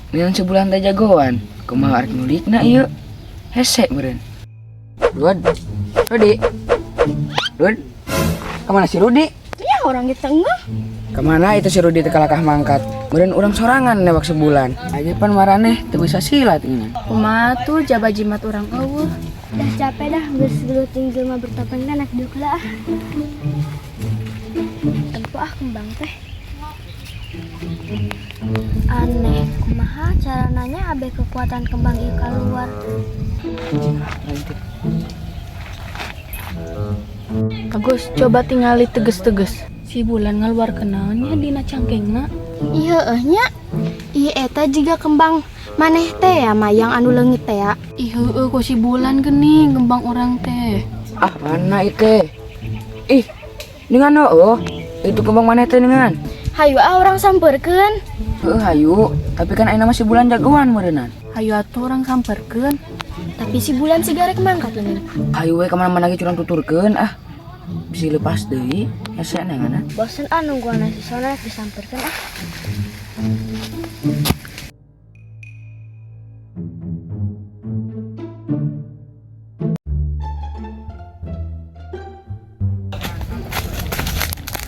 Dengan sebulan teh jagoan, kumaha arek nulikna ieu? Hese meureun. Rud. Rudi. Rud. Kemana si Rudi? Ya orang di tengah. Kemana itu si Rudi teh kalakah mangkat? Meureun urang sorangan newak sebulan. Aja pan maraneh teu bisa silat ini. Kumaha tuh jaba jimat urang eueuh. Dah capek dah, geus gelut jeung jelema bertopeng teh nak diuk lah. Tempo ah kembang teh. Aneh, kumaha cara nanya abe kekuatan kembang ieu keluar. Agus, coba tingali teges-teges. Si bulan ngaluarkeun naon nya dina cangkengna? Iya heueuh nya. Ieu eta jiga kembang maneh teh ya mayang anu leungit teh ya. Ih heueuh ku si bulan geuning kembang urang teh. Ah, mana itu? Ih, dengan oh, itu kembang mana teh dengan? Hayu ah urang sampeurkeun. Heuh, hayu, tapi kan ayeuna masih bulan jagoan meureunnan. Hayu atuh urang samperkeun. Tapi si bulan si garek mangkat ini. Hayu we kemana-mana ge curang tuturkeun ah. Bisi lepas deui, hese neangan. Bosen ah nungguan si Sona disamperkeun ah.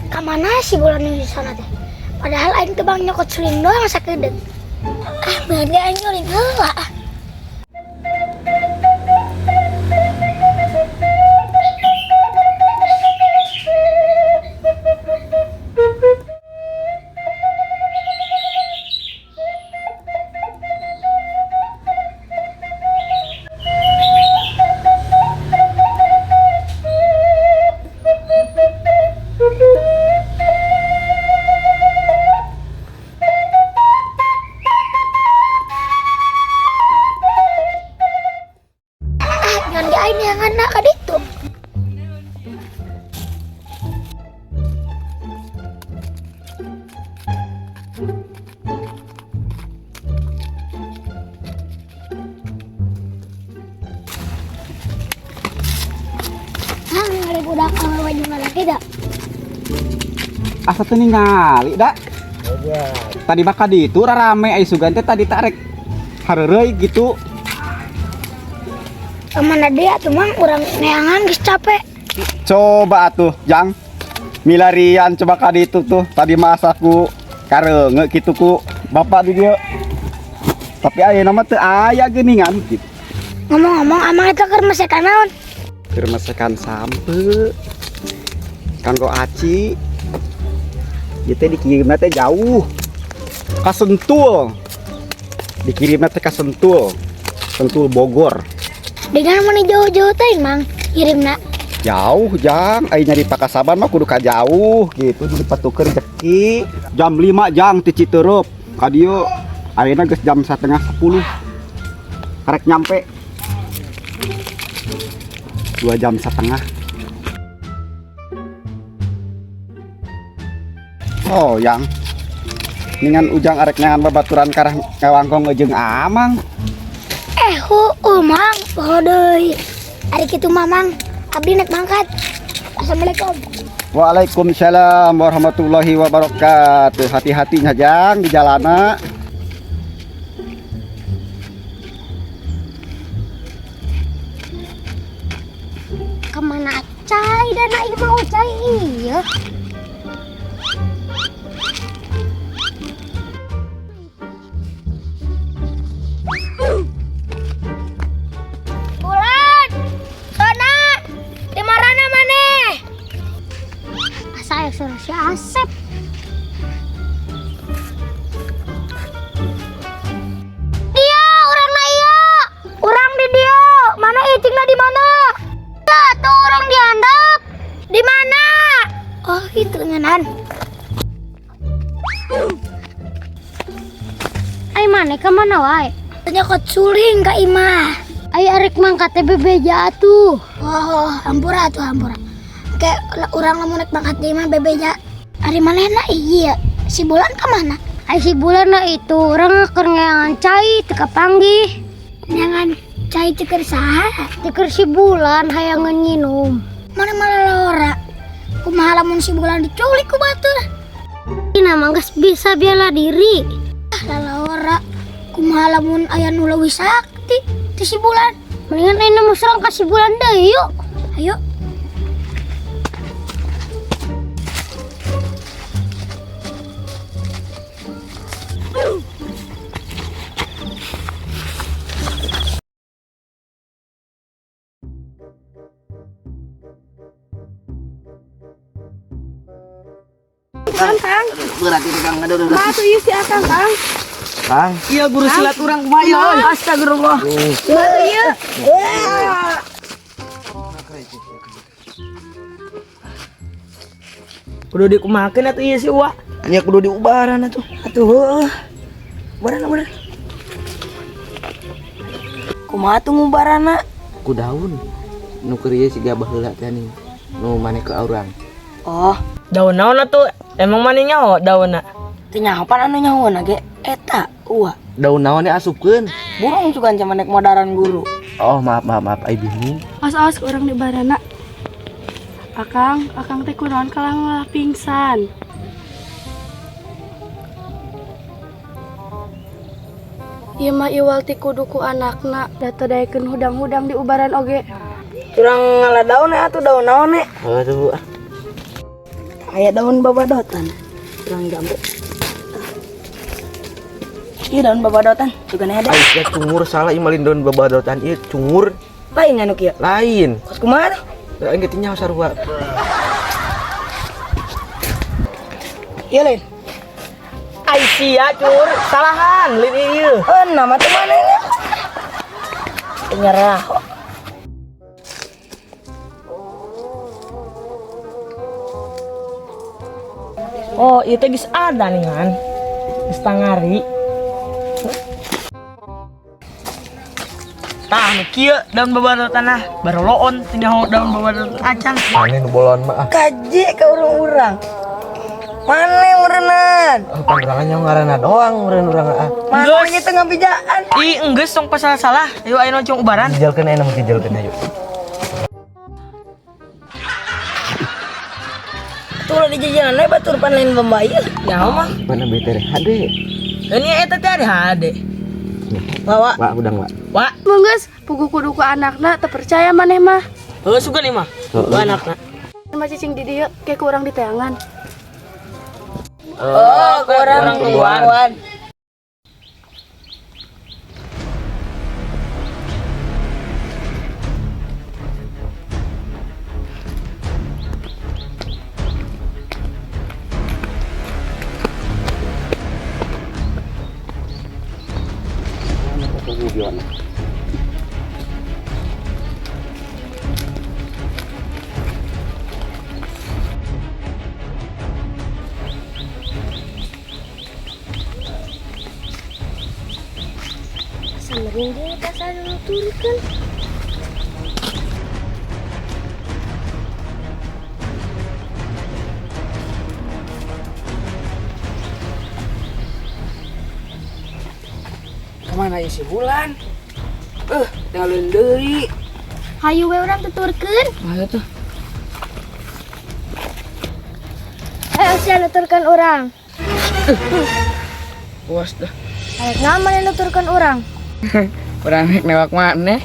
Kamana si bulan yang di sana teh? Padahal aing teh bang nyokot suling doang sakedeung. Ah, bener aing nyuling heula ah. Ah, ngan di aing neangan ka ditu. Hah, ngari budak awewe jeung lalaki da. Asa teu ningali da. Tadi mah ka ditu rarame ai sugan teh tadi tarek hareureuy gitu. Kamana deui atuh mang urang neangan geus capek. Coba atuh, Jang. Milarian coba ka ditu tuh. Tadi mah asa ku kareungeut kitu ku bapak di dieu. Tapi ayeuna mah teu aya geuningan gitu. Ngomong-ngomong amang eta keur mesekan naon? Keur mesekan sampe. Kanggo aci. Ieu teh dikirimna teh jauh. Ka Sentul. Dikirimna teh ka Sentul. Sentul Bogor. Dengan mana jauh-jauh teh mang kirimna. Jauh, Jang. Ai nyari pakasaban mah kudu ka jauh gitu jadi patuker rezeki. Jam 5 Jang ti Citeureup ka dieu. Ayeuna geus jam 9:30. Karek nyampe. 2 jam setengah. Oh, Yang. Ningan ujang arek neangan babaturan karah ngawangkong jeung amang. Heueuh mang, poho deui. Ari kitu mah mang, abdi nek mangkat. Assalamualaikum. Waalaikumsalam warahmatullahi wabarakatuh. Hati-hati nya Jang di jalana. Kemana cai dan ieu mau cai ieu? Bulan, Sona, di marana maneh? Asa aya suara si Asep. Dia urang na ieu. Urang di dieu. Mana icingna di mana? Ya, tuh urang dihandap. Di mana? Oh, gitu ngenan. Ai maneh ka mana wae? Nyokot suling ka imah. Ai arek mangkat teh bebeja atuh. Oh, hampura atuh hampura. Kayak urang lamun rek mangkat deui mah bebeja. Ari manehna iya, si bulan ka mana? Ai si bulan na itu urang keur neangan cai teu kapanggih. Neangan cai teu keur saha? Teu keur si bulan hayangeun nginum. Mana malah lora. Kumaha lamun si Bulan diculik ku batur? Ini mah geus bisa bela diri. Ah, lalora. Kumaha lamun aya nu leuwih sakti ti si Bulan? Mendingan ayeuna mah serang ka si Bulan deui yuk. Ayo. Kang, Berat itu, Kang. Aduh, aduh. Matu ieu si Akang, Kang. Kang. Iya, guru silat urang kumaha ieu? Astagfirullah. Matu ieu. Kudu dikumakeun atuh ieu si Uwa. Nya kudu diubaran atuh. Atuh heueuh. Ubaran, ubaran. Kumaha tuh ngubarana? Ku daun. Nu keur ieu siga baheula teh nih. Nu maneh ke urang. Oh, Daun naon atuh? Emang maneh nyaho daunna? Teu nyaho pan anu nyahona ge eta Uwa. Daun naon nya asupkeun? Burung sugan sama nek modaran guru. Oh, maaf, maaf, maaf, ai bingung. Awas-awas ku urang di barana. Akang, akang teh kunaon kalah ngalah pingsan. Ieu mah iwal ti kudu ku anakna, da teu daekeun hudang-hudang di ubaran oge. Curang ngala daun atuh daun naon nya? Heuh tuh. Aya daun babadotan. Curang jambu. Iya daun babadotan, juga ada. Ai sia cungur salah ieu malin daun babadotan ieu cungur. Lain anu kieu. Lain. Kos kumaha tuh? Lain ge teu nyaho sarua. Iya lain. Ai sia cur, salahan lain ieu. Oh, nama tuh mana ini? Nyerah. Oh, ieu teh geus ada nih kan. Geus tangari. Tah nu kieu daun babadotan ah, baroloon teu nyaho daun babadotan acan. Maneh nu bolon mah ah. Kaji ke urang-urang. Mana meureunan? Oh, panggerangan nyaho ngaranna doang meureun urang ah. Mana Geus. gitu ngabijaan? Ih, enggeus tong pasalah-salah. Ayo ayeuna cung ubaran. Dijalkeun ayeuna mah dijalkeun ayo. Tuh lah di jajanan we batur pan lain pembayar. Nyaho mah. Mana bete hade. Ini eta teh ada hade. Bawa. Wak udang wak. Wak, Menggeus, puguh kudu ku anakna teu percaya maneh mah. heuh sugan ieu mah. Heeh. Ku anakna. Mah cicing di dieu ke ku urang diteangan. Oh, kurang tungguan. Asa merinding ka sa nuturkeun. Kemana ieu si Bulan? Tinggalin deui. Hayu we urang tuturkeun. Ayo tuh. Ayo sia nuturkeun urang. Puas dah. Arek naon nuturkeun urang? Urang rek newak maneh.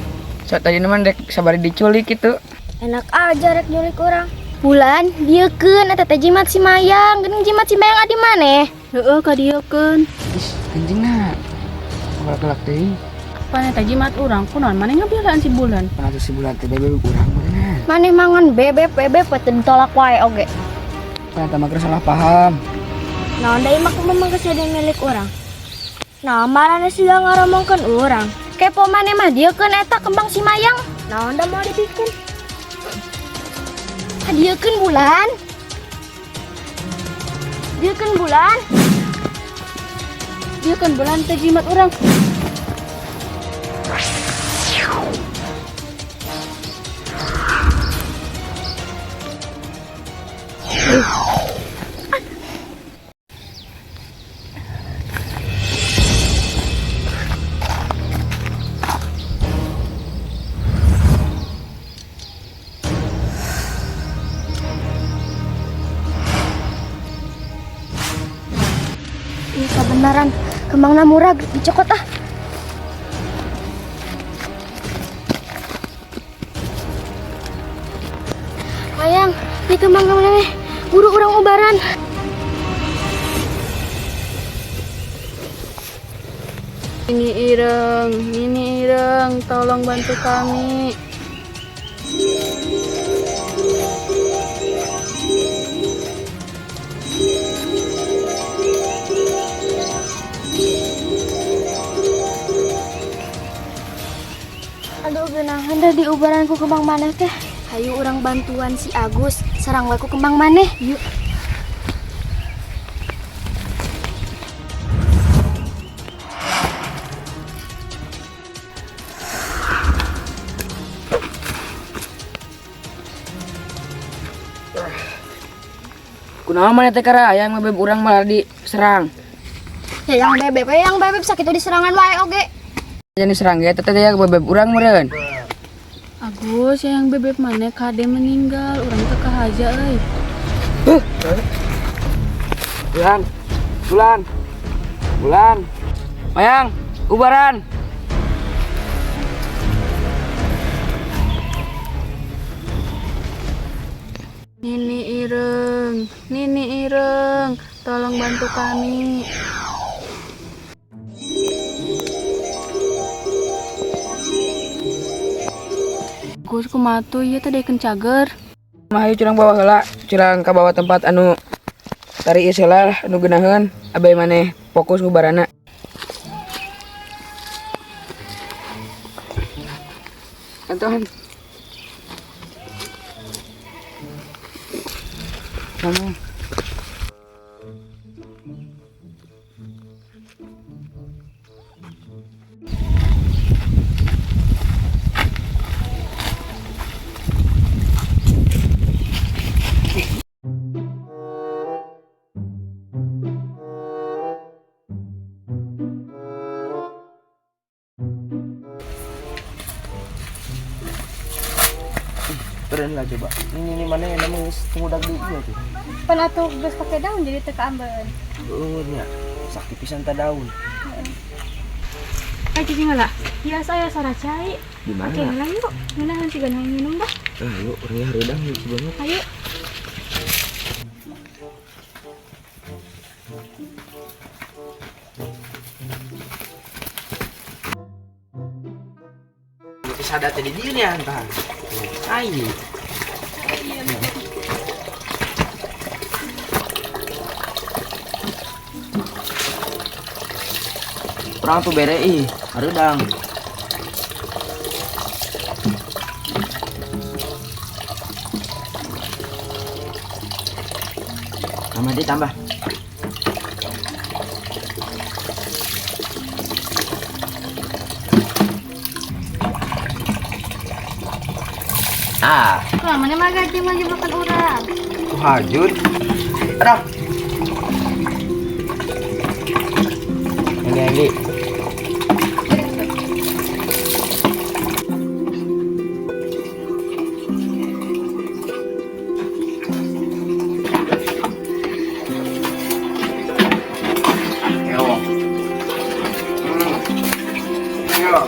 So tadi mah rek sabari diculik gitu. Enak aja rek nyulik urang. Bulan, dieukeun eta teh jimat si Mayang. Geuning jimat si Mayang adi maneh. Heeh, ka dieukeun. Ih, anjing na. Galak-galak teuing. Pan eta jimat urang kunaon maneh ngabelaan si Bulan. Pan atuh si Bulan teh bebek urang beunang. Maneh mangan bebek bebek teu ditolak wae oge. Pan eta mah keur salah paham. Naon deui mah kumaha geus jadi milik urang. Nah, marane siga ngaromongkeun urang. Kepo maneh mah dieukeun eta kembang si Mayang. Naon da mau dibikin? Dieukeun Bulan. Dieukeun Bulan. Dieukeun Bulan teh jimat urang. Kembangna murag dicokot ah. Mayang, di kembang kemana nih? Buru urang ubaran. Nini Ireng, tolong bantu kami. Aduh, genahan dah di ubaranku kembang maneh teh. Hayu urang bantuan si Agus, sarang we ku kembang maneh. Yuk. Kunaon maneh teh kara hayang bebeb urang malah diserang. Ya yang bebeb, yang bebeb sakit diserangan wae oge. Jangan diserang ge teh ya bebeb urang meureun. Agus, yang bebeb maneh kade meninggal, urang teh kahaja euy. Bulan. Bulan. Bulan. Mayang, ubaran. Nini Ireng, tolong bantu kami. Gus kumaha tuh ieu teh daekeun cager. Mah hayu curang bawa heula, curang ka bawa tempat anu tari heula lah, anu geunaheun, abe maneh fokus ngubarana. Antohan. Kamu. Keren lah coba. Ini mana yang namanya tunggu daging iya tuh. Pan atuh geus pake daun jadi teu kaambeun. Eueuh nya. Sakti pisan ta daun. Eh cicing lah. Biasa ya saracai. Di mana? Oke, lah yuk. Ngeunah siga minum dah. Ayo, urang hareudang yuk banget. Ayo. Sadar tadi dia nih entah. Ayo. Kurang tuh bere ih, hareudang. Tambah deh, tambah. Ah. Lah, mana mah gaji mah jebakan urang. Hajur. Aduh. Ini ini. Ayo. Ayo.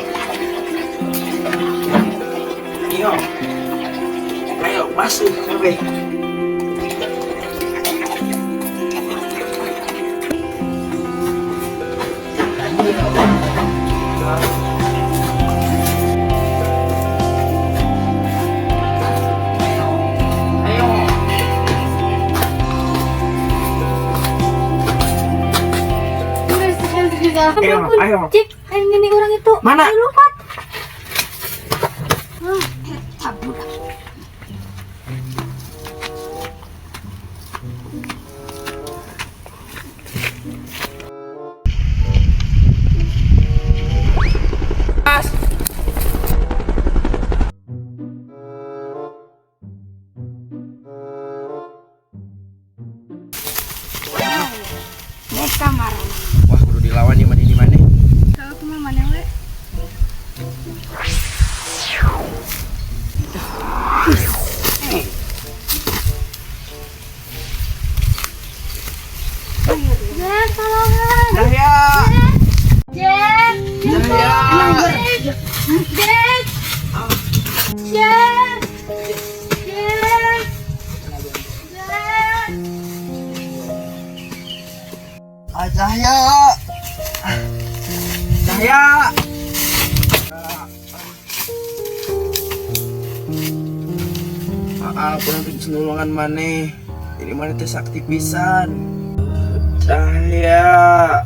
Ayo. Ayo masuk, oke. Ayo. Ayo, ayo. Cik, ayo nini orang itu. Mana? Ayo lompat. Wah, kudu dilawan nih mah ini mana? Kalau kumaha maneh we? Cahaya. Dek. Dek. Dek. Dek. Ah, Cahaya. Cahaya. Maaf, kurang tujuh nulungan maneh. Ini maneh teh sakti pisan. Cahaya.